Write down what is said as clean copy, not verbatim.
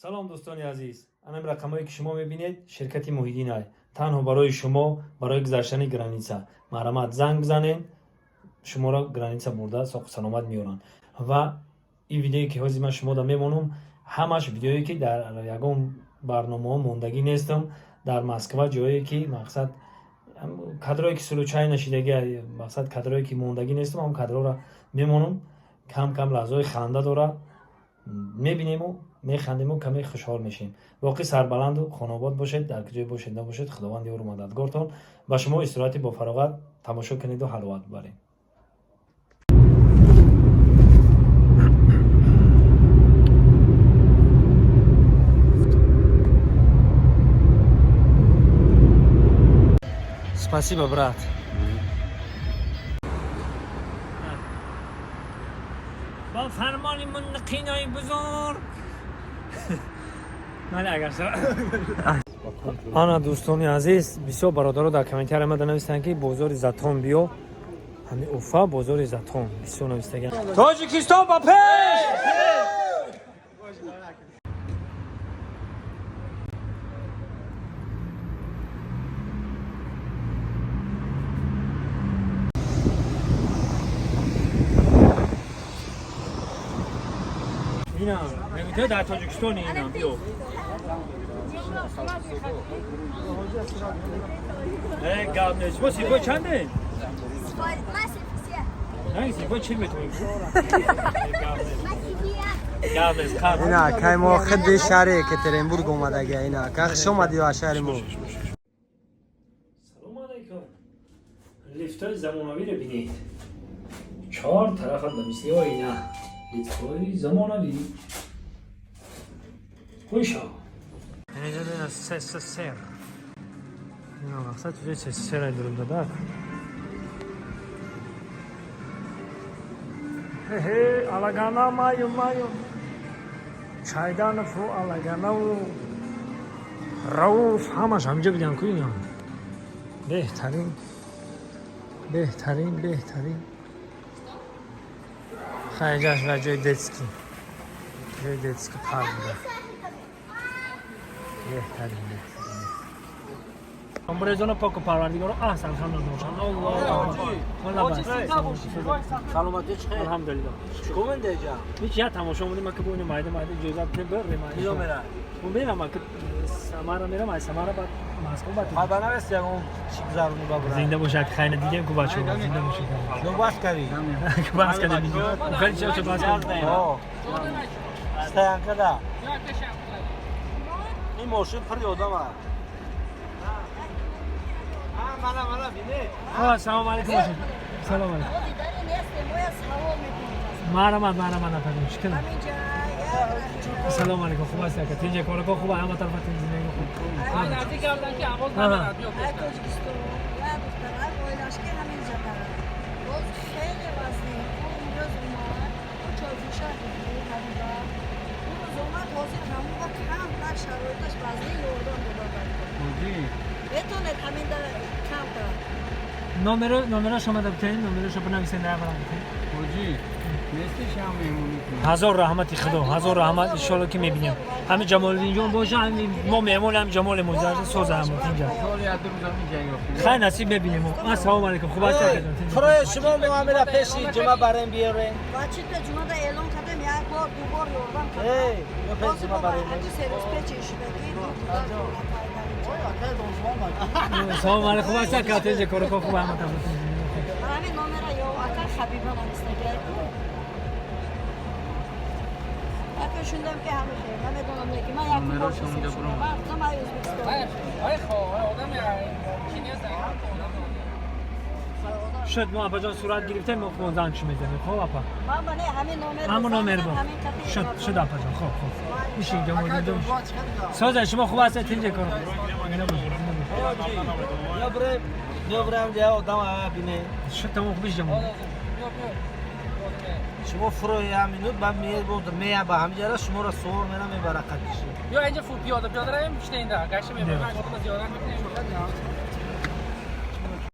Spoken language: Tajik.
Салом, дӯстони азиз. Анам рақамҳое, ки шумо мебинед, ширкати Муҳиддинай. Танҳо барои шумо, барои гузаштани граница. Марҳамат, занг бизанед, шуморо граница бурда соқу саломат меоранд. Ва ин видеое, ки ҳозир ман шумода мемонам, ҳамаш видеое, ки дар ягон барномаҳо мондагӣ нестам. Дар Москва ҷое, ки мақсад кадрое, ки случайно шидаги, мақсад кадрое, ки мондагӣ нестам, ҳам кадроро мемонам. Кам кам лаҳзаҳои ханда дора, мебинему механдему, каме хушҳол мешем. Боқӣ сарбаланду хонобод бошед, дар куҷое бошед набошед, Худованд ёру мададгортон. Ба шумо истироҳати бофароғат, тамошо кунеду ҳаловат бибаред. Спасибо, брат. Бо фармони мунқинои бузург. Мали, агар ана, дӯстони азиз, бисёр бародаро дар комментария мада навистанд, ки бозори Затон биё, ҳами Уфа, бозори Затон бисёр навистаган. Тоҷикистон ба пеш! Ина мегӯяд, дар Тоҷикистон ина биё. Гап нест. Шумо синфои чанде? Не, синфои чӣ метавонӣ? Гап нест. Ина кай мо хидди шаҳри Екатеринбург омадага. Ина ка, хуш омадӣ ба шаҳри мо. Салому алайкум. Лифтҳои замонавиро бинед. Чор тарафат ба мисли оина. Лифтҳои замонавӣ. Хуша. СССР. Ина мақсад чизи СССР дурум дадак. Хе-хе, алагана маю маю. Чайданову алаганаву Рауф ҳамаш ҳамҷа буданд ку ина. Беҳтарин, беҳтарин, беҳтарин. Хайҷаш ва ҷои детский. Ҷои детский парк буда. Беҳтарин, беҳтарин. Амбрезоно поку парвардигоро аҳсан ханон бошанд. Аллоҳ. Саломатӣ, чӣ хел? Алҳамдулиллоҳ. Чӣ кунед инҷа? Ҳеҷ, я тамошо омадем, ки бубинем майда майда иҷозат бидем бирем. Киё мера? Мо мерам, ки Самара мерам, ай Самара баъд Москва, баъд Хабар навест, ягон чӣ гузаронӣ ба бура? Зинда бошад, хайна дидем ку бачаҳо, зинда бошад. Ну бас кардӣ? Бас кардем. Хеле чӣ бас кардем. Стоянка да. Ин мошин пури одам аст. Мана, мана, бине. Салом алейкум. Салом алейкум. Марҳамат, марҳамат, нафарин. Чӣ кунам? Салом алейкум. Хуб аст, ака? Тинҷа, корако хуб, ҳама тарафа тинҷ, зиндагӣ хуб. Тоҷикистон як духтарак оилашки ҳаминҷа дорад. Боз хеле вазнин. Ӯ имрӯз омад, ӯ чойфурӯша буд, Ҳабиба. Ӯ рӯз омад, ҳозир ҳамон вақт камтар шароиташ вазнин, ёрдам дода. Метонед ҳаминда камтар. Номеро, номеро шумо битен, номеро шумо бинависен, дар барам битен. Ҳазор раҳмати Худо, ҳазор раҳмат, иншоалло ки мебинем. Ҳами Ҷамолиддин ҷон боша, ҳами мо меҳмон, ҳами ҷамоли музарра соза ҳам инҷа. Хайр, насиб мебинем. Ассалому алайкум. Хуб аст, ака ҷон? Фурои шумо мо ҳамира пеши ҷума барем биёрем. Бачита ҷумада эълон кардем, як бор, ду бор ёрдам Эй, кардем. ё пеши Боз ҷума бобо барем. ҳаҷи се рӯз печи шудагӣ. Салом алайкум. Хуб аст, ака? Тинҷа, корако хуб, ҳама тарафа тинҷ. Ҳамин номера ё ака Хабиба навистагӣ. Ака, шундам ки ҳама хел, намедонам, лекин ман як бор шудам. Ман гуфтам, ай Ӯзбекистон. Шуд, мо апаҷон сурат гирифтем, мо хуб занг шумо мезанем. Хоб, апа? Ман ба не ҳамин номер. Ҳамон номер бо. Ҳамин кати. Шуд, шуд, апаҷон. Хоб, хоб. Бишин, Ҷамолиддин ҷон. Соза, шумо хуб ҳастед, тинҷа, кор. Зинда бошед, зинда бошед. Ё бирем, ё бирем, я одам бине. Шуд, тамом, хуб, Ҷамол. Шумо фурои як минут, ман мебуд мея ба ҳамҷара шуморо сувор мера мебара қадиши. Ё инҷа фу пиёда пиёда равем, пишта инда гашта мебарем, одама зиёрат мекунем.